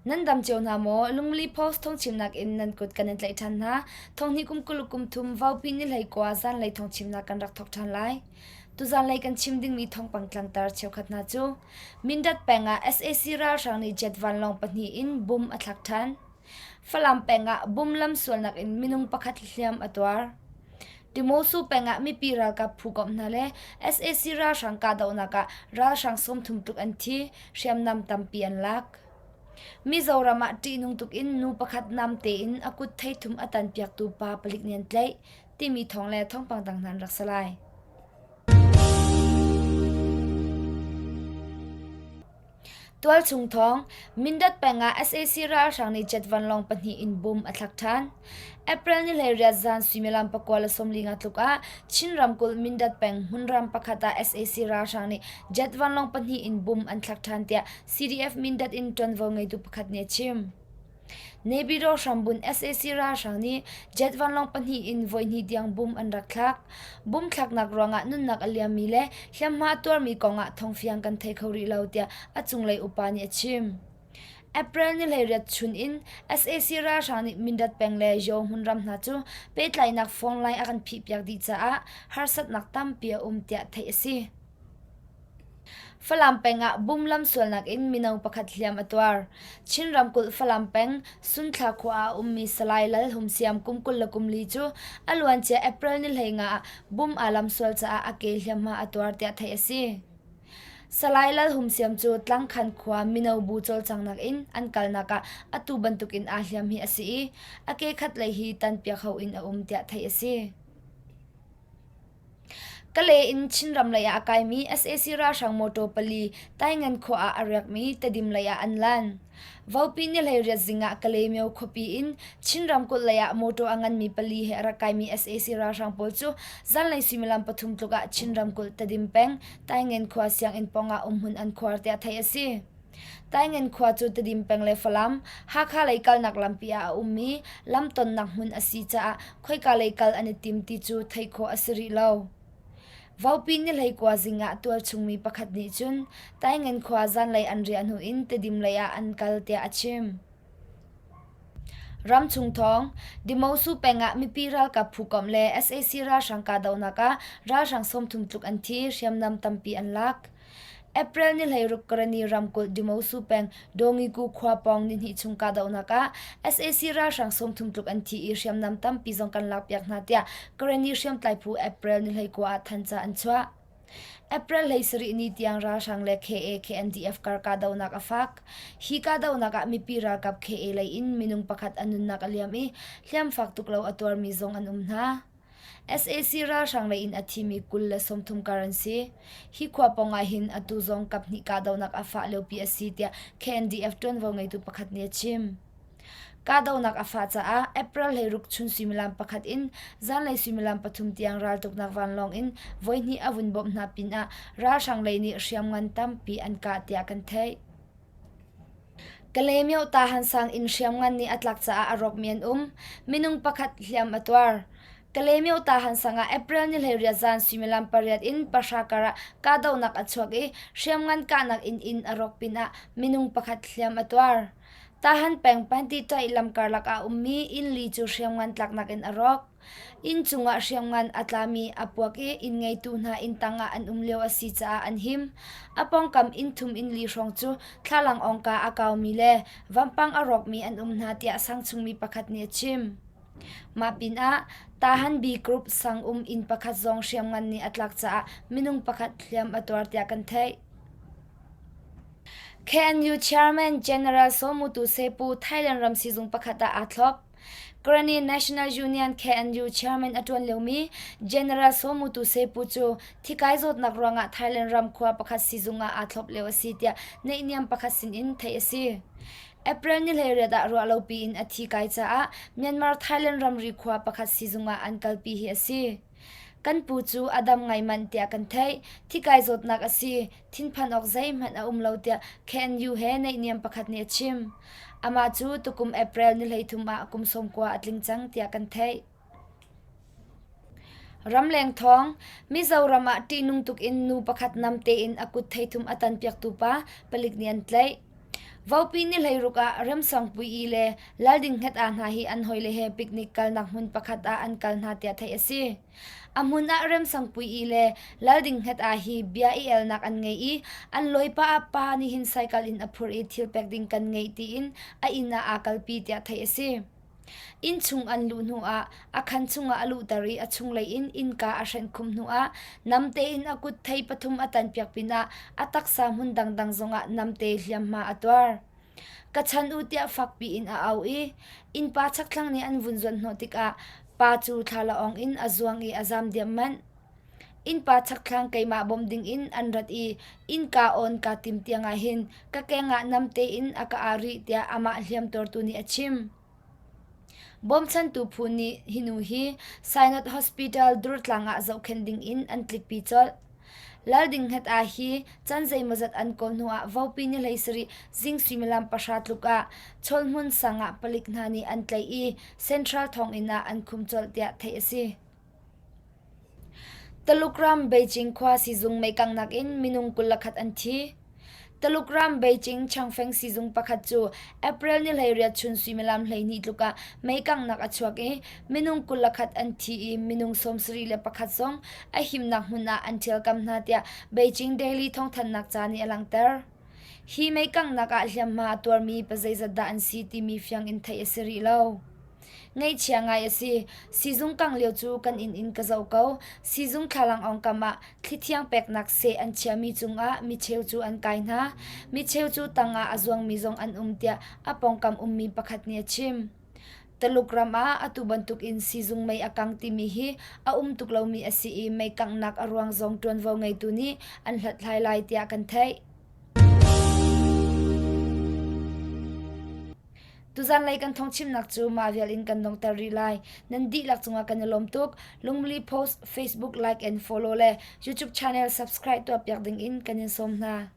Nan dam cio hna maw? Lungli Post thawngchimnak in nan kut kan in tlaih ṭhan hna. Thonghnih kum 20 kum thum Vaupi ni 19 zanlei thawngchimnak kan rak thawk ṭhan lai. Tuzanlei kan chim dingmi thawngpang tlangtar cheukhat hna cu Mindat peng ah sac ralhrang nih jet vanlawng pahnih in bum a thlak ṭhan. Falam peng ah bum lamsualnak in minung pakhat hliam a tuar. Timosu peng ah mipi ralkap phu komh hna le sac ralhrang kahdohnak ah ralhrang 30 tluk an thi, hriamnam tampi an lak. Mizoram ah ṭihnung tuk in nu pakhat namte in a kut theithum a tanpiaktu pa palik nih an tlaih timi thawng le thawngpang dang hna an rak si lai. Tualchung thawng, Mindat peng ah sac ralhrang nih jet vanlawng pahnih in bom a thlak ṭhan. April ni 18 zan suimilam 9:45 tluk ah Chin ramkulh Mindat peng hmunram pakhat ah sac ralhrang nih jet vanlawng pahnih in bom an thlak ṭhan tiah CDF Mindat in ṭuanvo ngeitu pakhat nih a chim. Naypyidaw hrambunh sac ralhrang nih jet vanlawng pahnih in voihnih tiang bom an rak thlak. Bom thlaknak ruangah nunnak a liammi le hliamhma a tuarmi kongah thawngfiang kan thei kho rih lo tiah a cunglei upa nih a chim. April ni 18 chun in sac ralhrang nih Mindat peng le Yaw hmunram hna cu pehtlaihnak phone line a kan phihpiak dih caah harsatnak tampi a um tiah theih a si. Falam peng ah bum lamsualnak in mino pakhat hliam a tuar. Chin ramkulh Falam peng Sunthla khua ah a ummi Salai Lal Hum Siam kum 24 cu a luancia April ni 15 ah bum aa lamsual caah a ke hliamhma a tuar tiah theih a si. Salai Lal Hum Siam cu Tlangkhan khua mino bu cawlcanghnak in an kalnak ah atu bantukin aa hliam hi a si i a ke khatlei hi tanpiak ho in a um tiah theih a si. Kalay in Chinram lei ah a kaimi sac ralhrang mawṭaw pali Taingan khua ah a riakmi Tedim lei ah an lan. Vopi ni 18 zing ah Kalaymyo khuapi in Chin ramkulh lei ah mawṭaw a nganmi pali he a rak kaimi sac ralhrang pawl cu zanlei suimilam pathum tluk ah Chin ramkulh Tedim peng Taingen khua sianginn pawng ah umhmun an khuar tiah theih a si. Taingen khua cu Tedim peng le Falam, Hakha lei kalnak lampi ah a ummi lamtonnak hmun a si caah khoika lei kal an i tim ti cu theih khawh a si rih lo. Vopi ni 19 zing ah tualchungmi pakhat nih cun Taingen khua zanlei an riah hnu in Tedim lei ah an kal tiah a chim. Ramchung thawng, Demosu peng ah mipi ralkap phu komh le sac ralhrang kahdohnak ah ralhrang 30 tluk an thi, hriamnam tampi an lak. April ni 16 Karani ramkulh Demosu peng Dawngiku khua pawng nihnih chung kahdohnak ah sac ralhrang 30 tluk an thi i hriamnam tampi zong kan lakpiak hna tiah Karani hriamtlai phu April ni 19 ah thanca an chuah. April 17 ni tiang ralhrang le KA KNDF kar kahdohnak a fak. Hi kahdohnak ah mipi ralkap KA lei in minung pakhat a nunnak a liam i hliam fak tuk lo a tuarmi zong an um hna. Sac ralhrang lei in a thimi 30 kar an si. Hi khua pawng ah hin atu zong kaphnih kahdohnak a fah liopi a si tiah KNDF ṭuanvo ngeitu pakhat nih a chim. Kahdohnak a fah caah April 16 chun suimilam pakhat in zanlei suimilam pathum tiang raltuknak vanlawng in voihnih a vun bawmh hna pinah ralhrang lei nih hriamngan tampi an kah tiah kan theih. Kalaymyo Tahan sang in hriamngan nih a tlak caah a rawkmi an um. Minung pakhat hliam a tuar. Kalaymyo Tahan sang ah April ni 18 zan suimilam pariat in pahra kar ah kahdohnak a chuak i hriamngan kahnak in inn a rawk pinah minung pakhat hliam a tuar. Tahan peng Panti Ṭaih lam karlak ah ummi inn li cu hriamngan tlaknak in a rawk. Inn cungah hriamngan a tlami a puak i inn ngeitu hna inn tangah an um lio a si caah an him. A pawngkam inn thum inn li hrawng cu thlalang awngka a kaumi le vampang a rawkmi an um hna tiah sang chungmi pakhat nih a chim. Mah pinah Tahan B Group sang um inn pakhat zong hriamngan nih a tlak caah minung pakhat hliam a tuar tiah kan theih. KNU Chairman General Saw Mutu Sepu Thailand ram siizung pakhat ah aa thlop. Karenni National Union KNU chairman a ṭuan liomi General Saw Mutu Sepu cu thikai zawtnak ruangah Thailand ram khua pakhat siizung ah aa thlop lio a si tiah naihniam pakhat sinin theih a si. April ni 18 ah ruahlopi in a thi kai caah Myanmar Thailand ramri khua pakhat siizung ah an kalpi hi a si. Kan pu cu a dam ngai manh tiah kan theih. Thikai zawtnak a si. Thinphan awk zeihmanh a um lo tiah KNU he naihniam pakhat nih a chim. Amah cu tukum April ni 13 ah kum 90 a tling cang tiah kan theih. Ramleng thawng, Mizoram ah ṭihnung tuk in nu pakhat namte in a kut theithum a tanpiaktu pa palik nih an tlaih. Vopi ni 16 ah Remsangpui le Laldinghnget ah hna hi an hawile he picnic kalnak hmun pakhat ah an kal hna tiah theih a si. A hmun ah Remsangpui le Laldinghnget ah hi bia i elnak an ngei i an lawipa ah pa nih hin cycle in a phurh i thil pek ding kan ngeih tiin a inn ah aa kalpi tiah theih a si. Innchung an luh hnuah a khan chungah a luhter i a chunglei in innka a hrenhkhumh hnuah namte in a kut thei pathum a tanpiak pinah a taksa hmun dangdang zongah namte hliamhma a tuar. Ka chan u tiah fakpi in a au i innpa chakthlang nih an vun zuanhnawh tikah pa cu thlalaawng in a zuang i a zam diam manh. Innpa chakthlang keimah bawmh dingin an rat i innka awn kaa tim tiangah hin ka keng ah namte in a ka ah rih tiah amah hliamtuartu nih a chim. Bawmchantu phu nih hi nu hi Synod Hospital Durtlang ah zohkhenh dingin an tlikpi colh. Laldinghnget ah hi can zeimawzat an kawl hnuah vopi ni 17 zing suimilam pahra tluk ah Chawlhmun sang ah palik hna nih an tlaih i Central thonginn ah an khumh colh tiah theih a si. Taluk ram Beijing khua sizung meikanghnak in minung 21 an thi. Taluk ram Beijing Changfeng sizung pakhat cu April ni 18 chun suimilam 12 tluk ah meikanghnak a chuak i minung 21 an thi i minung 71 zong a himnak hmun ah an ṭhialkam hna tiah Beijing Daily thawngthanhnak ca nih a langhter. Hi meikanghnak ah hliamhma a tuarmi pazeizat dah an si timi fiang in theih a si rih lo. Ngaihchia ngai a si. Sizung kang lio cu kan inn in ka zoh ko. Sizung thlalangawng kam ah thlithiang peknak seh an chiami cungah micheu cu an kai hna. Micheu cu tangah a zuangmi zong an um tiah a pawngkam ummi pakhat nih a chim. Taluk ram ah atu bantukin sizung mei a kang timi hi a um tuk lomi a si i mei kanghnak a ruang zong ṭuanvo ngeitu nih an hlathlai lai tiah kan theih. Tuzanlei kan thawngchimnak cu mah vial in kan donghter rih lai. Nan dihlak cungah kan i lawm tuk. Lungmili Post, Facebook like and follow le YouTube channel subscribe tuahpiak ding in kan in sawm hna.